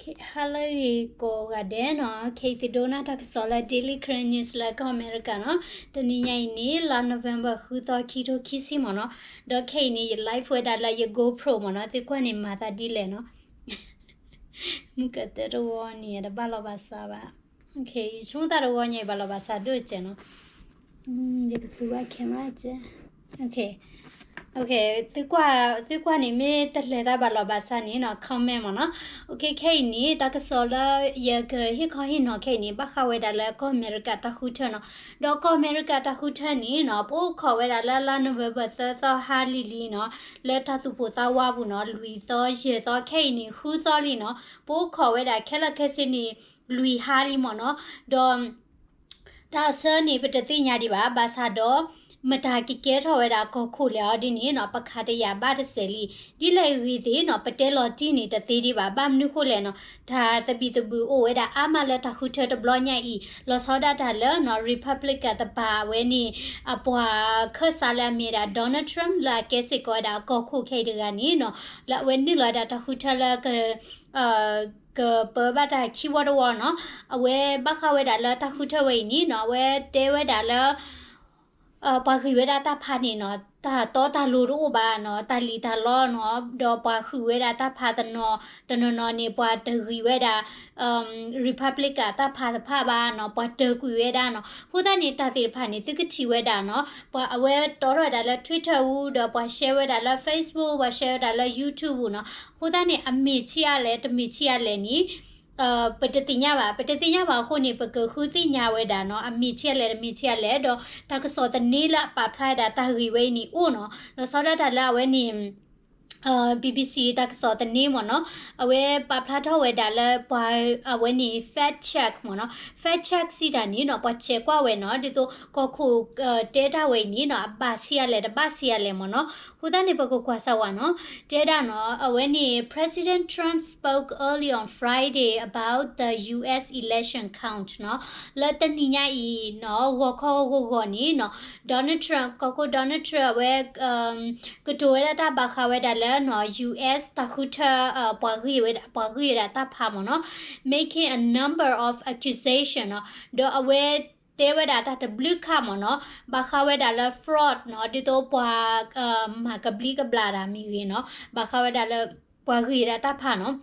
Hello ကိးဂၤဒဲးနီၤ, ခဲအံၤသုဒိကနၣ်တၢ်ကစီၣ်လၢ Daily Karen News လၢကီၢ်အမဲရကၤနီၤ. တနံၤညါအံၤန့ၣ် လါ November ဃုသီ ခံထိခံဆံမ့ၢ်နီၤ. ဒီးခဲအံၤန့ၣ် ယ live ဝဲဒၣ်လၢယ GoPro မ့ၢ်နီၤ, သုကွၢ်န့ၣ်မၤသးဒ်လဲၣ်နီၤ. မုၢ်ကတၢၢ်တဝီန့ၣ် တဘၣ်လီၤဘၣ်စးဘၣ်. ယဆိကမိၣ်သးတဝီညါအံၤ ဘၣ်လီၤဘၣ်စးဒိၣ်စဲးနီၤ. ယကသူဘၣ် camera စဲး. သုကွၢ်န့ၣ် မ့ၢ်တလဲၤသးဘၣ်လီၤဘၣ်စးန့ၣ်နီၤ comment မ့ၢ်နီၤ. ခဲအံၤန့ၣ် တၢ်ကစီၣ်လၢယကဟ့ၣ်ခီဟ့ၣ်နီၤခဲအံၤန့ၣ် ဘၣ်ဃးဝဲဒၣ်လၢကီၢ်အမဲရကၤတၢ်ဃုထၢနီၤ. ဒီးကီၢ်အမဲရကၤတၢ်ဃုထၢန့ၣ်နီၤ ပအိၣ်ခိးဝဲဒၣ်လၢလါ November သၢသီဟါလံၤလံနီၤ, လၢတၢ်သူၣ်ပိၢ်သးဝးပူၤနီၤ လွံၢ်သီ ယဲၢ်သီ ခဲအံၤန့ၣ် ဃုသီလံနီၤ. ပအိၣ်ခိးဝဲဒၣ်ခဲလၢာ်ခဲဆ့န့ၣ် လွံၢ်ဟါလံမ့ၢ်နီၤ. ဒီး တၢ်အဆၢန့ၣ် ပတသ့ၣ်ညါဒံးဘၣ်, ဘၣ်ဆၣ်ဒီး မတၤကကဲထီၣ်ဝဲဒၣ်ကီၢ်ခိၣ်လဲၣ်အီၤဒ်န့ၣ်နီၤ ပခးတယာ်ဘၣ်တစဲးလံ. ဒ်လဲၣ်ဂ့ၤသ့ၣ်နီၤ ပတဲလီၤတံၢ်န့ၣ်တသ့ဒံးဘၣ်. ဘၣ်မနုၤဃိလဲၣ်နီၤ တၢ်သဘံၣ်သဘုၣ်အိၣ်ဝဲဒၣ်အါမးလၢတၢ်ဃုထၢတဘျီညါအံၤ လီၤဆီဒၣ်တၢ်လၢနီၤ Republican တပၤအဝဲန့ၣ် အပှၤခၢၣ်စးလၢအမ့ၢ်ဒၣ် Donald Trump လၢအကဲစ့ၢ်ကီးဝဲဒၣ်ကီၢ်ခိၣ်ခဲအံၤတဂၤန့ၣ်နီၤ လၢအဝဲနုာ်လီၤဝဲဒၣ်တၢ်ဃုထၢလၢ ကပၢဘၣ်တၢ်ခံဝီတဝီနီၤ. အဝဲဘၣ်ဃးဝဲဒၣ်လၢတၢ်ဃုထၢဝဲအံၤန့ၣ်နီၤ အဝဲတဲဝဲဒၣ်လၢ ပှၤဂံၢ်ဝဲဒၣ်တၢ်ဖးန့ၣ်နီၤ တၢ်တီတၢ်လိၤတအိၣ်ဘၣ်နီၤ တၢ်လံၣ်တၢ်လီနီၤ ဒီးပှၤဃုာ်ဝဲဒၣ်တၢ်ဖးတနီၤ တနီၤနီၤန့ၣ် ပှၤတဂံၢ်ဝဲဒၣ် Republican တၢ်ဖးတဖၣ်ဘၣ်နီၤ ပှၤတၢၢ်ကွံာ်ဝဲဒၣ်နီၤ. အဃိသတးန့ၣ် တၢ်သ့ၣ်တဖၣ်န့ၣ် သုကထံၣ်ဝဲဒၣ်နီၤ ပှၤအဝဲတီထီၣ်ဝဲဒၣ်လၢ Twitter အူ ဒီးပှၤ share ဝဲဒၣ်လၢ Facebook ပှၤ share ဝဲဒၣ်လၢ YouTube အူနီၤ. အဃိသတးန့ၣ် အမ့ၢ်ဆံးအါလဲၣ် တမ့ၢ်ဆံးအါလဲၣ်န့ၣ် ပတသ့ၣ်ညါဘၣ်. ပတသ့ၣ်ညါဘၣ်အဃိန့ၣ် ပကဃုသ့ၣ်ညါဝဲဒၣ်နီၤ အမ့ၢ်ဆံးအါလဲၣ် တမ့ၢ်ဆံးအါလဲၣ် ဒီးတၢ်ကစီၣ်သန့လၢအပာ်ဖျါဝဲဒၣ်တၢ်ဂ့ၢ်ဝဲအံၤန့ၣ်အိၣ်နီၤ လီၤဆီဒၣ်တၢ်လၢအဝဲန့ၣ် BBC တၢ်ကစီၣ်သန့မ့ၢ်နီၤ အဝဲပာ်ဖျါထီၣ်ဝဲဒၣ်လၢပှၤအဝဲန့ၣ် fact check မ့ၢ်နီၤ fact check စံးတၢ်န့ၣ်နီၤ ပှၤဆဲးကွၢ်ဝဲနီၤ ဒ်သိးကီၢ်ခိၣ်တဲတၢ်ဝဲအံၤန့ၣ်နီၤ အဘၣ်ဆံးအါလဲၣ် တဘၣ်ဆံးအါလဲၣ်မ့ၢ်နီၤ. အဃိသတးန့ၣ် ပကကွၢ်စၢ်ဝဲနီၤ တဲဒၣ်နီၤ အဝဲန့ၣ် President Trump spoke early on Friday about the U S election count နီၤ လၢတနံၤညါအံၤနီၤ ဂီၤခီဂီၤဂီၤန့ၣ်နီၤ Donald Trump ကီၢ်ခိၣ် Donald Trump အဝဲ ကတိၤဝဲဒၣ်တၢ်ဘၣ်ဃးဝဲဒၣ်လၢနီၤ US တၢ်ဃုထၢ ပှၤဂံၢ်ဝဲဒၣ် ပှၤဂံၢ်ဝဲဒၣ်တၢ်ဖးမ့ၢ်နီၤ making a number of accusation နီၤ ဒီးအဝဲတဲဝဲဒၣ်တၢ်တဘျုးခါမ့ၢ်နီၤ ဘၣ်ဃးဝဲဒၣ်လၢ fraud နီၤ ဒ်သိးပှၤ မၤကဘျံးကဘျၣ်တၢ်မ့ၢ်ဂ့ၤနီၤ ဘၣ်ဃးဝဲဒၣ်လၢ ပှၤဂံၢ်ဝဲဒၣ်တၢ်ဖးနီၤ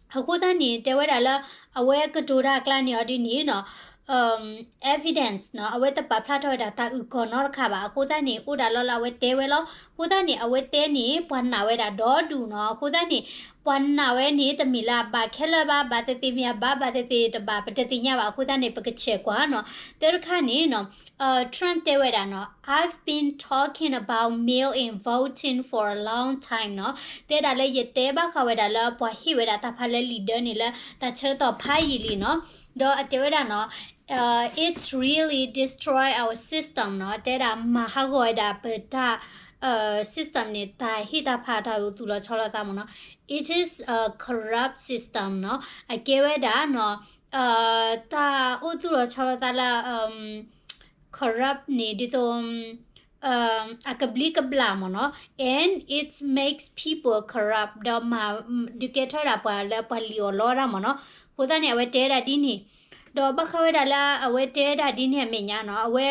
အဃိသတးန့ၣ် တဲဝဲဒၣ်လၢ အဝဲကတိၤတၢ်အကျါန့ၣ်အီၤဒ်န့ၣ်နီၤ evidence နီၤ အဝဲတပာ်ဖျါထီၣ်ဝဲဒၣ်တၢ်အုၣ်ကီၤနီတခါဘၣ် အဃိသတးန့ၣ် အိၣ်ဒၣ်လီၤလၢအဝဲတဲဝဲလီၤ အဃိသတးန့ၣ် အဝဲတဲန့ၣ် ပှၤနာ်ဝဲဒၣ်ဒီဒူၣ်နီၤ အဃိသတးန့ၣ် ပှၤနာ်ဝဲန့ၣ် တမ့ၢ်လၢအဘၣ်ခဲလၢာ်ဘၣ် ဘၣ်သ့ၣ်သ့ၣ်မ့ၢ်အဘၣ် ဘၣ်သ့ၣ်သ့ၣ်တဘၣ် ပတသ့ၣ်ညါဘၣ် အဃိသတးန့ၣ် ပကဆဲးကွၢ်နီၤ တၢ်တခါန့ၣ်နီၤ Trump တဲဝဲဒၣ်နီၤ I've been talking about mail-in voting for a long time နီၤ တဲဒၣ်လၢယတဲဘၣ်ဃးဝဲဒၣ်လၢပှၤဟ့ၣ်ဝဲဒၣ်တၢ်ဖးလၢလံာ်ဒၢန့ၣ်လၢ တၢ်ဆၢကတီၢ်ဖးယံာ်လံနီၤ ဒီးအတဲဝဲဒၣ်နီၤ it's really destroy our system နီၤ တဲဒၣ်မၤဟးဂီၤဝဲဒၣ်ပတၢ် system န့ၣ် တၢ်ဟ့ၣ်တၢ်ဖးတၢ်အိၣ်သူၣ်လီၤဆီလီၤသးမ့ၢ်နီၤ it is a corrupt system နီၤ အကဲဝဲဒၣ်နီၤ တၢ်အိၣ်သူၣ်လီၤဆီလီၤသးလၢ corrupt န့ၣ် ဒ်သိး အကဘျံးကဘျၣ်မ့ၢ်နီၤ and it makes people corrupt ဒီးမၤ ဒုးကဲထီၣ်ဒၣ်ပှၤလၢပှၤလံၣ်အီၣ်လီအီၣ်တၢ်မ့ၢ်နီၤ အဃိသတးန့ၣ် အဝဲတဲဒၣ်ဒ်န့ၣ် ဒီးဘၣ်ဃးဝဲဒၣ်လၢအဝဲတဲဒၣ်ဒ်န့ၣ်အမဲာ်ညါနီၤ အဝဲ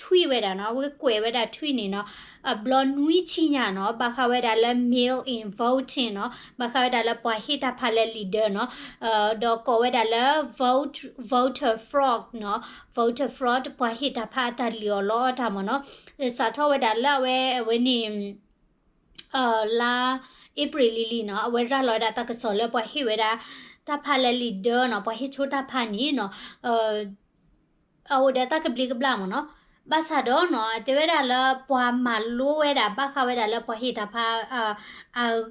tweet ဝဲဒၣ်နီၤ အဝဲကွဲးဝဲဒၣ် tweet န့ၣ်နီၤ အဘျီနွံဆံညါနီၤ ဘၣ်ဃးဝဲဒၣ်လၢ mail-in voting နီၤ ဘၣ်ဃးဝဲဒၣ်လၢပှၤဟ့ၣ်တၢ်ဖးလၢလံာ်ဒၢနီၤ ဒီးကိးဝဲဒၣ်လၢ vote voter fraud နီၤ voter fraud ပှၤဟ့ၣ်တၢ်ဖးအတၢ်လံၣ်အီၣ်လီအီၣ်တၢ်မ့ၢ်နီၤ စးထီၣ်ဝဲဒၣ်လၢအဝဲအဝဲန့ၣ် လါ April လံၤလံၤနီၤ အဝဲရၤလီၤဝဲဒၣ်တၢ်ကစီၣ်လၢပှၤဟ့ၣ်ဝဲဒၣ် တၢ်ဖးလၢလံာ်ဒၢနီၤ ပှၤဟ့ၣ်ဆိတၢ်ဖးန့ၣ်နီၤ အအိၣ်ဒီးတၢ်ကဘျံးကဘျၣ်မ့ၢ်နီၤ ဘၣ်ဆၣ်ဒီးနီၤ တဲဝဲဒၣ်လၢပှၤမၤလိဝဲဒၣ် ဘၣ်ဃးဝဲဒၣ်လၢပှၤဟ့ၣ်တၢ်ဖး အဂ့ၢ်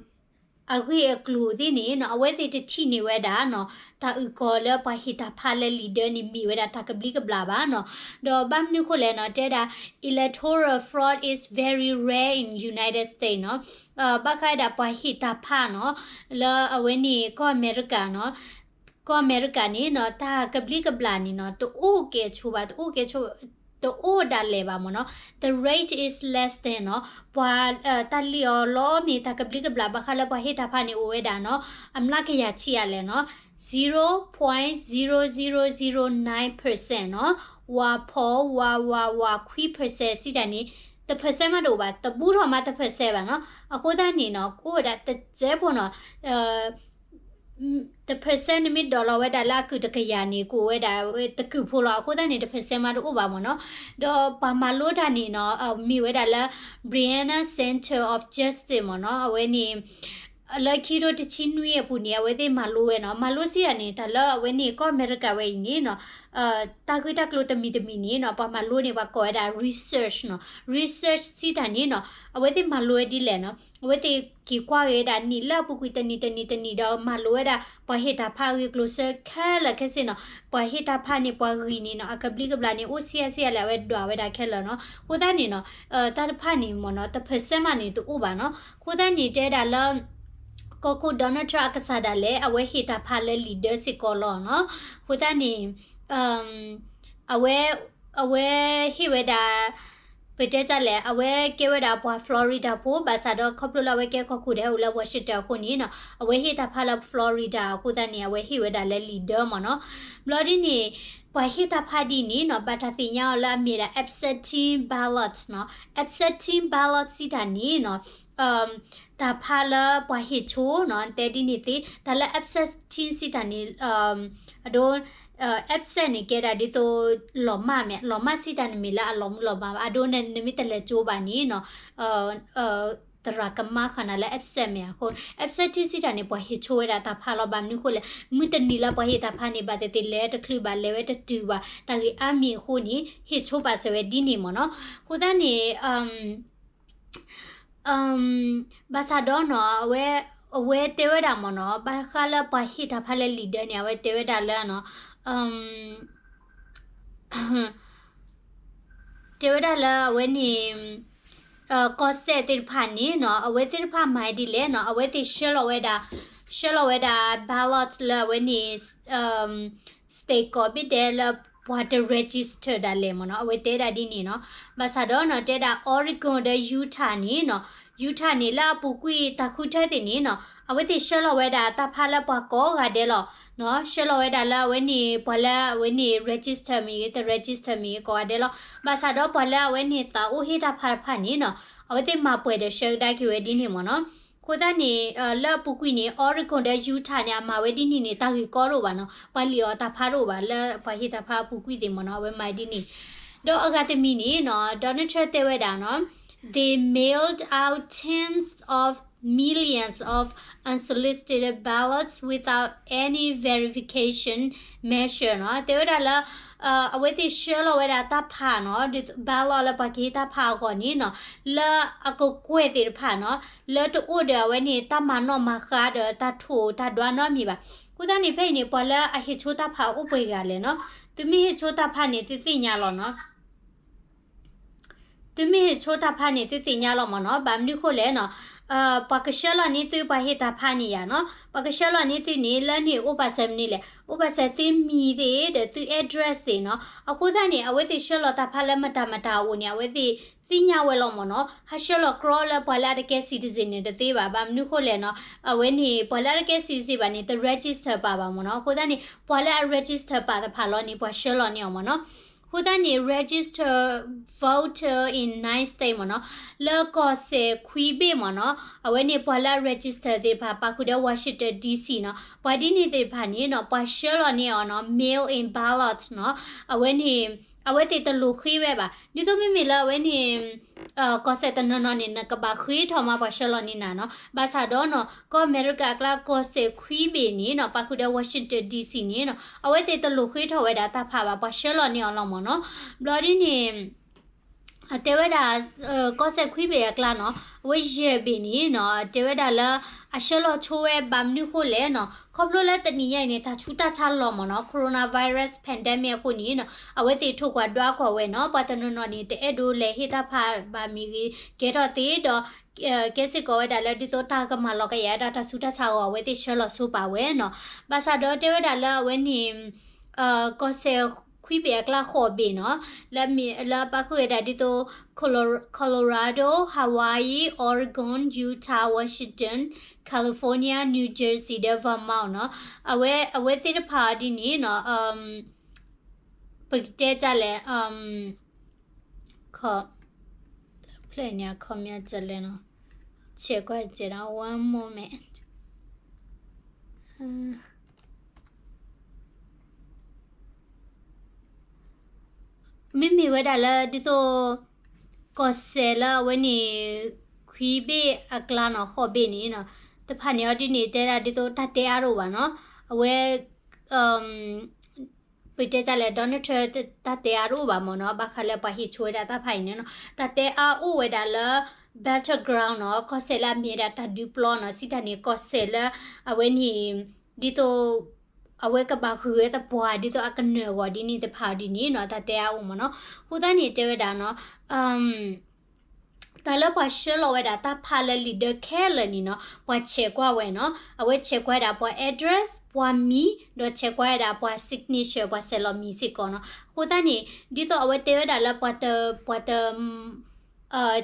အကျိၤသ့ၣ်န့ၣ်နီၤ အဝဲသ့ၣ်တထံၣ်န့ၢ်ဝဲဒၣ်နီၤ တၢ်အုၣ်ကီၤလၢပှၤဟ့ၣ်တၢ်ဖးလၢလံာ်ဒၢန့ၣ် မ့ၢ်ဝဲဒၣ်တၢ်ကဘျံးကဘျၣ်ဘၣ်နီၤ ဒီးဘၣ်မနုၤဃိလဲၣ်နီၤ တဲဒၣ် electoral fraud is very rare in United States နီၤ ဘၣ်ဃးဝဲဒၣ်ပှၤဟ့ၣ်တၢ်ဖးနီၤ လၢအဝဲန့ၣ်ကီၢ်အမဲရကၤနီၤ ကီၢ်အမဲရကၤန့ၣ်နီၤ တၢ်ကဘျံးကဘျၣ်န့ၣ်နီၤ တအိၣ်ကဲဆိဘၣ် တအိၣ်ကဲဆိ တအိၣ်ဒၣ်လဲာ်ဘၣ်မ့ၢ်နီၤ, the rate is less than နီၤ, ပှၤ တၢ်လံၣ်အီၤလီၤမ့ၢ်တၢ်ကဘျံးကဘျၣ်ဘၣ်ဃးလၢပှၤဟ့ၣ်တၢ်ဖးန့ၣ်အိၣ်ဝဲဒၣ်နီၤ, အမျးကယၤဆံးအါလဲၣ်နီၤ, zero point zero zero zero nine percent နီၤ, ဝၤဖီဝၤဝၤဝၤခွံ percent စံးတၢ်န့ၣ် တ percent မးတအိၣ်ဘၣ်, တဘူးထီၣ်မးတ percent ဘၣ်နီၤ, အဃိသတးန့ၣ်နီၤ ကအိၣ်ဝဲဒၣ်တစဲးဖိနီၤ တ percent နမ့ၢ်ဒိးလီၤဝဲဒၣ်လၢအကုၢ်တကယၤန့ၣ် ကအိၣ်ဝဲဒၣ်တကုၢ်ဖိလီၤ, အဃိသတးန့ၣ် တ percent မးတအိၣ်ဘၣ်မ့ၢ်နီၤ, ဒီးပှၤမၤလိတၢ်န့ၣ်နီၤ မ့ၢ်ဝဲဒၣ်လၢ Brianna Center of Justice မ့ၢ်နီၤ, အဝဲန့ၣ် လၢခံကထိတဆံနွံအပူၤန့ၣ် အဝဲသ့ၣ်မၤလိဝဲနီၤ, မၤလိစံးတၢ်န့ၣ် တၢ်လၢအဝဲန့ၣ်ကီၢ်အမဲရကၤဝဲအံၤန့ၣ်နီၤ တၢ်ဂ့ၢ်တၢ်ကျိၤတမံၤတမံၤန့ၣ်နီၤ ပှၤမၤလိန့ၣ် ပှၤကိးဝဲဒၣ် research နီၤ, research စံးတၢ်န့ၣ်နီၤ အဝဲသ့ၣ်မၤလိဝဲဒ်လဲၣ်နီၤ, အဝဲသ့ၣ်က့ၤကွၢ်ဂ့ၤဝဲဒၣ်နံၣ်လၢအပူၤကွံာ်တနံၤတနံၤတနံၤဒီးမၤလိဝဲဒၣ် ပှၤဟ့ၣ်တၢ်ဖးအဂ့ၢ်ကျိၤစၢခဲလၢာ်ခဲဆ့နီၤ, ပှၤဟ့ၣ်တၢ်ဖးန့ၣ် ပှၤဂံၢ်န့ၣ်နီၤ အကဘျံးကဘျၣ်န့ၣ် အိၣ်ဆံးအါဆံးအါလဲၣ် အဝဲဒွးဝဲဒၣ်ခဲလၢာ်နီၤ, အဃိသတးန့ၣ်နီၤ တၢ်တဖၣ်န့ၣ်မ့ၢ်နီၤ တ percent မးန့ၣ်တအိၣ်ဘၣ်နီၤ, အဃိသတးန့ၣ်တဲဒၣ်လၢ ကီၢ်ခိၣ် Donald Trump အကစၢ်ဒၣ်လဲာ် အဝဲဟ့ၣ်တၢ်ဖးလၢလံာ်ဒၢစ့ၢ်ကီးလီၤနီၤ, အဃိသတးန့ၣ် အဝဲ အဝဲဟ့ၣ်ဝဲဒၣ် ပတဲတၢ်လဲၣ် အဝဲကဲဝဲဒၣ်ပှၤ Florida ဖိ ဘၣ်ဆၣ်ဒီးခီဖျိလၢအဝဲကဲကီၢ်ခိၣ်ဒီးဟဲအိၣ်လၢ Washington အဃိန့ၣ်နီၤ အဝဲဟ့ၣ်တၢ်ဖးလၢ Florida အဃိသတးန့ၣ် အဝဲဟ့ၣ်ဝဲဒၣ်လၢလံာ်ဒၢမ့ၢ်နီၤ, ဘျီဒ်န့ၣ် ပှၤဟ့ၣ်တၢ်ဖးဒ်န့ၣ်နီၤ ဘၣ်တၢ်သ့ၣ်ညါအီၤလၢအမ့ၢ်ဒၣ် absentee ballot နီၤ, absentee ballot စံးတၢ်န့ၣ်နီၤ တၢ်ဖးလၢပှၤဟ့ၣ်ဆိနီၤ တဲဒ်န့ၣ်သ့ တၢ်လၢ absentee စံးတၢ်န့ၣ် အဒိ absent န့ၣ် ကဲဒၣ်ဒ်သိး လီၤမၢ်မ့ၢ် လီၤမၢ်စံးတၢ်န့ၣ်မ့ၢ်လၢအလီၤမုၢ်လီၤမၢ်ဘၣ် အဒိ နမ့ၢ်တလဲၤကၠိဘၣ်န့ၣ်နီၤ သရၣ်ကမါဃၣ်နၤလၢ absent မ့ၢ်အဃိ absentee စံးတၢ်န့ၣ် ပှၤဟ့ၣ်ဆိဝဲဒၣ်တၢ်ဖးလီၤ ဘၣ်မနုၤအဃိလဲၣ် မုၢ်တနံၤလၢပှၤဟ့ၣ်တၢ်ဖးန့ၣ် ဘၣ်သ့ၣ်သ့ၣ်လဲၤတချုးဘၣ် လဲၤဝဲတတုၤဘၣ် တၢ်ဂ့ၢ်အါမံၤအဃိန့ၣ် ဟ့ၣ်ဆိပာ်စၢၤဝဲဒ်န့ၣ်မ့ၢ်နီၤ အဃိသတးန့ၣ် ဘၣ်ဆၣ်ဒီးနီၤ အဝဲ အဝဲတဲဝဲဒၣ်မ့ၢ်နီၤ ဘၣ်ဃးလၢပှၤဟ့ၣ်တၢ်ဖးလၢလံာ်ဒၢန့ၣ် အဝဲတဲဝဲဒၣ်လၢနီၤ တဲဝဲဒၣ်လၢအဝဲန့ၣ် ကီၢ်စဲၣ်သ့ၣ်တဖၣ်န့ၣ်နီၤ အဝဲသ့ၣ်တဖၣ်မၤဒ်လဲၣ်နီၤ အဝဲသ့ၣ်ဆှၢလီၤဝဲဒၣ် ဆှၢလီၤဝဲဒၣ် ballot လၢအဝဲန့ၣ် state ကိးဘ့ၣ်ဒဲးလၢပှၤတ register ဒၣ်လဲာ်မ့ၢ်နီၤ အဝဲတဲဒၣ်ဒ်န့ၣ်နီၤ ဘၣ်ဆၣ်ဒီးနီၤ တဲဒၣ် Oregon ဒီး Utah န့ၣ်နီၤ Utah န့ၣ် လၢအပူၤကွံာ်တၢ်ဃုထၢသ့ၣ်န့ၣ်နီၤ အဝဲသ့ၣ်ဆှၢလီၤဝဲဒၣ်တၢ်ဖးလၢပှၤကိးဂၤဒဲးလီၤ ဆှၢလီၤဝဲဒၣ်လၢအဝဲန့ၣ် ပှၤလၢအဝဲန့ၣ် register မ့ၢ်ဂ့ၤ တ register မ့ၢ်ဂ့ၤ ကိးဂၤဒဲးလီၤ ဘၣ်ဆၣ်ဒီးပှၤလၢအဝဲန့ၣ်သးအိၣ်ဟ့ၣ်တၢ်ဖးတဖၣ်န့ၣ်နီၤ အဝဲသ့ၣ်မၤပှဲၤဒီးဆှၢကဒါက့ၤဝဲဒ်န့ၣ်မ့ၢ်နီၤ အဃိသတးန့ၣ် လၢအပူၤကွံာ်န့ၣ် Oregon ဒီး Utah န့ၣ် အမၤဝဲဒ်န့ၣ်န့ၣ် တၢ်ဂ့ၢ်ကီတအိၣ်ဘၣ်နီၤ ပှၤလံၣ်အီၤတၢ်ဖးတအိၣ်ဘၣ် လၢပှၤဟ့ၣ်တၢ်ဖးအပူၤကွံာ်သ့ၣ်မ့ၢ်နီၤ အဝဲမၤဒ်န့ၣ် ဒီးအဂၤတမံၤန့ၣ်နီၤ Donald Trump တဲဝဲဒၣ်နီၤ They mailed out tens of millions of unsolicited ballots without any verification measure နီၤ တဲဝဲဒၣ်လၢ အဝဲသ့ၣ်ဆှၢလီၤဝဲဒၣ်တၢ်ဖးနီၤ ballot လၢပှၤကဟ့ၣ်တၢ်ဖးအဂီၢ်န့ၣ်နီၤ လၢအကကွဲၢ်သ့ၣ်တဖၣ်နီၤ လၢတအိၣ်ဒီးအဝဲန့ၣ် တၢ်မၤနီၣ်မၤဃါဒီးတၢ်ထိၣ်တၢ်ဒွးနီတမံၤဘၣ် အဃိသတးန့ၣ် ဖဲအံၤန့ၣ် ပှၤလၢအဟ့ၣ်ဆိတၢ်ဖးအိၣ်ပှဲၤဂၤလဲၣ်နီၤ သုမ့ၢ်ဟ့ၣ်ဆိတၢ်ဖးန့ၣ် သုသ့ၣ်ညါလီၤနီၤ သုမ့ၢ်ဟ့ၣ်ဆိတၢ်ဖးန့ၣ် သုသ့ၣ်ညါလီၤမ့ၢ်နီၤ ဘၣ်မနုၤဃိလဲၣ်နီၤ ပှၤကဆှၢလီၤန့ၢ်သု ပှၤဟ့ၣ်တၢ်ဖးန့ၣ်ယၤနီၤ ပှၤကဆှၢလီၤန့ၢ်သုန့ၣ် လၢန့ၣ်အိၣ်ပာ်စၢၤမနုၤလဲၣ် အိၣ်ပာ်စၢၤသုမံၤသ့ၣ်ဒီးသု address သ့ၣ်နီၤ အဃိသတးန့ၣ် အဝဲသ့ၣ်ဆှၢလီၤတၢ်ဖးလၢမတၤမတၤအအိၣ်န့ၣ် အဝဲသ့ၣ်သ့ၣ်ညါဝဲလီၤမ့ၢ်နီၤ ဟးဆှၢလီၤကြီလၢပှၤလၢအတကဲ citizen န့ၣ်တသ့ဘၣ် ဘၣ်မနုၤဃိလဲၣ်နီၤ အဝဲန့ၣ် ပှၤလၢအတကဲ citizen ဘၣ်န့ၣ် တ register ပာ်ဘၣ်မ့ၢ်နီၤ အဃိသတးန့ၣ် ပှၤလၢအ register ပာ်တဖၣ်လီၤန့ၣ် ပှၤဆှၢလီၤန့ၢ်အီၤမ့ၢ်နီၤ အဃိသတးန့ၣ် register voter in nine state မ့ၢ်နီၤ လၢကီၢ်စဲၣ်ခွံဘ့ၣ်မ့ၢ်နီၤ အဝဲန့ၣ်ပှၤလၢအ register သ့ၣ်တဖၣ် ပာ်ဃုာ်ဒီး Washington D C နီၤ ပှၤဒ်န့ၣ်သ့ၣ်တဖၣ်န့ၣ်နီၤ ပှၤဆှၢလီၤန့ၢ်အီၤနီၤ mail in ballot နီၤ အဝဲန့ၣ် အဝဲသ့ၣ်တလိၣ်ဃ့ဝဲဘၣ် ဒ်သိးမ့မ့ၢ်လၢအဝဲန့ၣ် ကီၢ်စဲၣ်တနီၤနီၤန့ၣ် နကဘၣ်ဃ့ထီၣ်မးပှၤဆှၢလီၤန့ၢ်နၤနီၤ ဘၣ်ဆၣ်ဒီးနီၤ ကီၢ်အမဲရကၤအကျါ ကီၢ်စဲၣ်ခွံဘ့ၣ်န့ၣ်နီၤ ပာ်ဃုာ်ဒီး Washington D C န့ၣ်နီၤ အဝဲသ့ၣ်တလိၣ်ဃ့ထီၣ်ဝဲဒၣ်တၢ်ဖးဘၣ် ပှၤဆှၢလီၤန့ၢ်အီၤလီၤမ့ၢ်နီၤ ဘျီဒ်န့ၣ် တဲဝဲဒၣ် ကီၢ်စဲၣ်ခွံဘ့ၣ်အကျါနီၤ အဝဲယဲၢ်ဘ့ၣ်န့ၣ်နီၤ တဲဝဲဒၣ်လၢ အဆှၢလီၤဆိဝဲဘၣ်မနုၤဃိလဲၣ်နီၤ ခီဖျိလၢတနံၤညါအံၤန့ၣ် တၢ်ဆူးတၢ်ဆါလီၤမ့ၢ်နီၤ coronavirus pandemic အဃိန့ၣ်နီၤ အဝဲသ့ၣ်ထိၣ်ကွၢ်ဒွးကွၢ်ဝဲနီၤ ပှၤတနီၤနီၤန့ၣ် တအဲၣ်ဒိးလဲၤဟ့ၣ်တၢ်ဖးဘၣ်မ့ၢ်ဂ့ၤ ကဲထီၣ်သ့ဒီး ကဲစ့ၢ်ကီးဝဲဒၣ်လၢဒ်သိးတၢ်ကမၤလီၤကယၤဒၣ်တၢ်ဆူးတၢ်ဆါအဂီၢ် အဝဲသ့ၣ်ဆှၢလီၤဆိပာ်ဝဲနီၤ ဘၣ်ဆၣ်ဒီးတဲဝဲဒၣ်လၢအဝဲန့ၣ် ကီၢ်စဲၣ် ခွံဘ့ၣ်အကျါဃိးဘ့ၣ်နီၤ, လၢအမ့ၢ် လၢအပာ်ဃုာ်ဝဲဒၣ်ဒ်သိး Colo-, Colorado, Hawaii, Oregon, Utah, Washington, California, New Jersey ဒီး Vermont နီၤ, အဝဲ အဝဲသ့ၣ်တဖၣ်အီၤဒ်န့ၣ်နီၤ, ပကတဲတၢ်လဲၣ်, ခီ, ဖျဲၣ်န့ၣ်အခီပညီတလဲၣ်နီၤ, ဆဲးကွၢ်တစဲးဒီး one moment. မ့မ့ၢ်ဝဲဒၣ်လၢဒ်သိး ကီၢ်စဲၣ်လၢအဝဲန့ၣ် ခွံဘ့ၣ်အကျါနီၤ ဃိးဘ့ၣ်န့ၣ်နီၤ, တဖၣ်န့ၣ်အီၤဒ်န့ၣ် တဲဒၣ်ဒ်သိးတၢ်တဲအါတအိၣ်ဘၣ်နီၤ, အဝဲ ပတဲတၢ်လဲၣ် Donald Trump တၢ်တဲအါတအိၣ်ဘၣ်မ့ၢ်နီၤ, ဘၣ်ဃးလၢပှၤဟ့ၣ်ဆိဝဲဒၣ်တၢ်ဖးအံၤန့ၣ်နီၤ, တၢ်တဲအါအိၣ်ဝဲဒၣ်လၢ battleground နီၤ, ကီၢ်စဲၣ်လၢအမ့ၢ်ဝဲဒၣ်တၢ်ဒုးပျီနီၤ, စံးတၢ်န့ၣ် ကီၢ်စဲၣ်လၢအဝဲန့ၣ် ဒ်သိး အဝဲကဘၣ်ဃုာ်ဝဲသပှၢ် ဒ်သိးအကနၢၤအဂီၢ်ဒ်န့ၣ်တဖၣ်အီၤဒ်န့ၣ်နီၤ, တၢ်တဲအါအိၣ်မ့ၢ်နီၤ, အဃိသတးန့ၣ်တဲဝဲဒၣ်နီၤ တၢ်လၢပှၤဆှၢလီၤဝဲဒၣ်တၢ်ဖးလၢလံာ်ဒၢခဲလၢာ်န့ၣ်နီၤ, ပှၤဆဲးကွၢ်ဝဲနီၤ, အဝဲဆဲးကွၢ်ဝဲဒၣ်ပှၤ address ပှၤမံၤ, ဒီးဆဲးကွၢ်ဝဲဒၣ်ပှၤ signature ပှၤဆဲးလီၤမံၤစ့ၢ်ကီးနီၤ, အဃိသတးန့ၣ် ဒ်သိးအဝဲတဲဝဲဒၣ်လၢပှၤတ ပှၤတ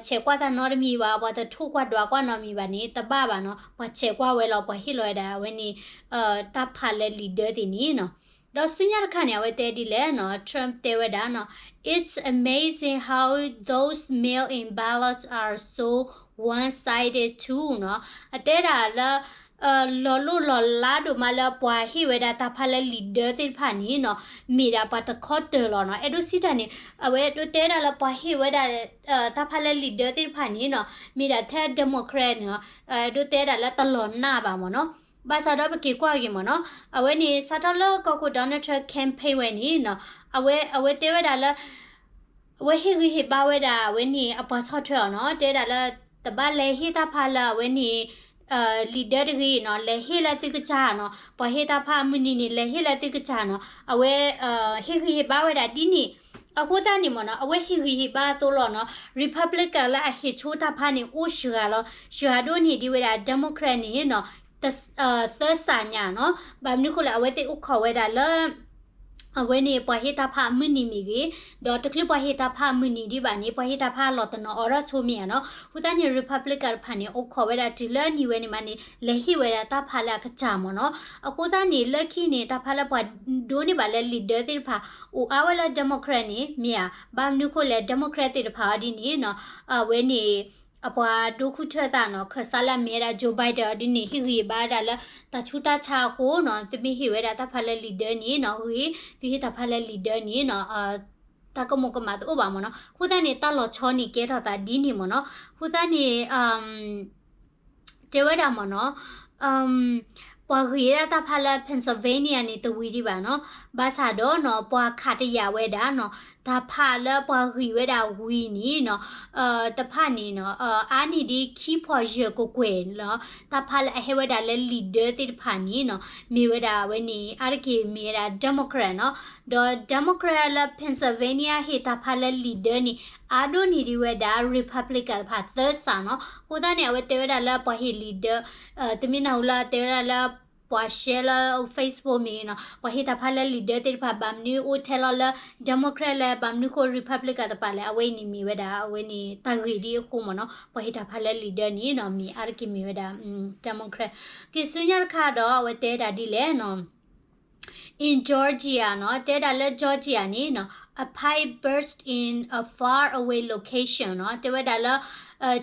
ဆဲးကွၢ်တၢ်နီတမံၤဘၣ်, ပှၤတထိၣ်ကွၢ်ဒွးကွၢ်နီတမံၤဘၣ်န့ၣ် တဘၣ်ဘၣ်နီၤ, ပှၤဆဲးကွၢ်ဝဲလီၤ ပှၤဟ့ၣ်လီၤဝဲဒၣ်အဝဲန့ၣ် တၢ်ဖးလၢလံာ်ဒၢသ့ၣ်န့ၣ်နီၤ, ဒီးဆူညါတခါန့ၣ် အဝဲတဲဒ်လဲၣ်နီၤ, Trump တဲဝဲဒၣ်နီၤ, It's amazing how those mail-in ballots are so one-sided too နီၤ, အတဲဒၣ်လၢ လီၤလိၢ်လီၤလးဒိၣ်မးလၢပှၤဟ့ၣ်ဝဲဒၣ်တၢ်ဖးလၢလံာ်ဒၢသ့ၣ်တဖၣ်န့ၣ်နီၤ, မ့ၢ်ဒၣ်ပှၤတခီတၢၤလီၤနီၤ, အဲၣ်ဒိးစံးတၢ်န့ၣ် အဝဲဒိးတဲဒၣ်လၢပှၤဟ့ၣ်ဝဲဒၣ် တၢ်ဖးလၢလံာ်ဒၢသ့ၣ်တဖၣ်န့ၣ်နီၤ, မ့ၢ်ဒၣ်ထဲ Democrat န့ၣ်နီၤ, ဒိးတဲဒၣ်လၢတလီၤနးဘၣ်မ့ၢ်နီၤ, ဘၣ်ဆၣ်ဒီးပက့ၤကွၢ်ဂ့ၤမ့ၢ်နီၤ, အဝဲန့ၣ် စးထီၣ်လၢကီၢ်ခိၣ် Donald Trump campaign ဝဲန့ၣ်နီၤ, အဝဲ အဝဲတဲဝဲဒၣ်လၢ အဝဲဟ့ၣ်ဂံၢ်ဟ့ၣ်ဘါဝဲဒၣ်အဝဲန့ၣ်အပှၤဆီၣ်ထွဲအီၤနီၤ, တဲဝဲဒၣ်လၢ တဘၣ်လဲၤဟ့ၣ်တၢ်ဖးလၢအဝဲန့ၣ် လံာ်ဒၢတဂ့ၤနီၤ, လဲၤဟ့ၣ်လၢသုကစၢ်နီၤ, ပှၤဟ့ၣ်တၢ်ဖးအမုၢ်နံၤန့ၣ် လဲၤဟ့ၣ်လၢသုကစၢ်နီၤ, အဝဲ ဟ့ၣ်ဂံၢ်ဟ့ၣ်ဘါဝဲဒၣ်ဒ်န့ၣ်, အဃိသတးန့ၣ်မ့ၢ်နီၤ, အဝဲဟ့ၣ်ဂံၢ်ဟ့ၣ်ဘါအသိးလီၤနီၤ, Republican လၢအဟ့ၣ်ဆိတၢ်ဖးန့ၣ် အိၣ်စှၤလီၤ, စှၤဒိၣ်န့ၢ်ဒံးဝဲဒၣ် Democrat န့ၣ်နီၤ, သၢစးညါနီၤ, ဘၣ်မနုၤဃိလဲၣ် အဝဲသ့ၣ်အိၣ်ခိးဝဲဒၣ်လၢ အဝဲန့ၣ် ပှၤဟ့ၣ်တၢ်ဖးအမုၢ်နံၤမ့ၢ်ဂ့ၤ, ဒီးတချုးပှၤဟ့ၣ်တၢ်ဖးအမုၢ်နံၤဒံးဘၣ်န့ၣ် ပှၤဟ့ၣ်တၢ်ဖးအလီၢ်တနီၤအိးထီၣ်ဆိမ့ၢ်ဧါနီၤ, အဃိသတးန့ၣ် Republican တဖၣ်န့ၣ် အိၣ်ခိးဝဲဒၣ်တုၤလၢနံၤဝဲန့ၣ်မးန့ၣ် လဲၤဟ့ၣ်ဝဲဒၣ်တၢ်ဖးလၢအကစၢ်မ့ၢ်နီၤ, အဃိသတးန့ၣ် လၢခံန့ၣ် တၢ်ဖးလၢပှၤဒိးန့ၢ်ဘၣ်လၢလံာ်ဒၢသ့ၣ်တဖၣ် အိၣ်အါဝဲလၢ Democrat န့ၣ် မ့ၢ်ဧါ, ဘၣ်မနုၤဃိလဲၣ် Democrat သ့ၣ်တဖၣ်အီၤဒ်န့ၣ်နီၤ, အဝဲန့ၣ် အပှၤဒိဃုထၢသးနီၤ, ခၢၣ်စးလၢအမ့ၢ်ဝဲဒၣ် Joe Biden အီၤဒ်န့ၣ် ဟ့ၣ်ဂံၢ်ဘါဝဲဒၣ်လၢ တၢ်ဆူးတၢ်ဆါအဃိနီၤ, သုမ့ၢ်ဟ့ၣ်ဝဲဒၣ်တၢ်ဖးလၢလံာ်ဒၢန့ၣ်နီၤ, ဂ့ၤ, သုဟ့ၣ်တၢ်ဖးလၢလံာ်ဒၢန့ၣ်နီၤ, တၢ်ကမူၤကမၣ်တအိၣ်ဘၣ်မ့ၢ်နီၤ, အဃိသတးန့ၣ် တၢ်လီၤဆီန့ၣ်ကဲထီၣ်သးဒ်န့ၣ်မ့ၢ်နီၤ, အဃိသတးန့ၣ် တဲဝဲဒၣ်မ့ၢ်နီၤ, ပှၤဂံၢ်ဝဲဒၣ်တၢ်ဖးလၢ Pennsylvania န့ၣ် တဝံၤဒံးဘၣ်နီၤ, ဘၣ်ဆၣ်ဒီးနီၤ ပှၤခးတယာ်ဝဲဒၣ်နီၤ, တၢ်ဖးလၢပှၤဂံၢ်ဝဲဒၣ်ဝံၤန့ၣ်နီၤ, တဖၣ်န့ၣ်နီၤ, အါန့ၢ်ဒံးခံဖီၣ်ယဲၢ်ကကွဲၢ်နီၤ, တၢ်ဖးလၢအဟဲဝဲဒၣ်လၢလံာ်ဒၢသ့ၣ်တဖၣ်န့ၣ်နီၤ, မ့ၢ်ဝဲဒၣ်အဝဲန့ၣ် အါတက့ၢ်မ့ၢ်ဝဲဒၣ် Democrat နီၤ, ဒီး Democrat လၢ Pennsylvania ဟ့ၣ်တၢ်ဖးလၢလံာ်ဒၢန့ၣ် အါဒိၣ်န့ၢ်ဒံးဝဲဒၣ် Republican တဖၣ်သၢစးနီၤ, အဃိသတးန့ၣ် အဝဲတဲဝဲဒၣ်လၢပှၤဟ့ၣ်လံာ်ဒၢ, တမ့ၢ်နၢ်ဟူလၢတဲဝဲဒၣ်လၢ ပှၤ share လၢ Facebook မ့ၢ်ဂ့ၤနီၤ, ပှၤဟ့ၣ်တၢ်ဖးလၢလံာ်ဒၢသ့ၣ်တဖၣ် ဘၣ်မနုၤအိၣ်ထဲလီၤလၢ Democrat လဲၣ်, ဘၣ်မနုၤဃိ Republican တဖၣ်လဲၣ်, အဝဲအံၤန့ၣ်မ့ၢ်ဝဲဒၣ် အဝဲန့ၣ်တၢ်ဂ့ၢ်ဒ်အဃိမ့ၢ်နီၤ, ပှၤဟ့ၣ်တၢ်ဖးလၢလံာ်ဒၢန့ၣ်နီၤ, မ့ၢ်အါတက့ၢ်မ့ၢ်ဝဲဒၣ် Democrat, က့ၤဆူညါတခါဒီး အဝဲတဲဒၣ်ဒ်လဲၣ်နီၤ in Georgia နီၤ, တဲဒၣ်လၢ Georgia န့ၣ်နီၤ, a pipe burst in a faraway location နီၤ, တဲဝဲဒၣ်လၢ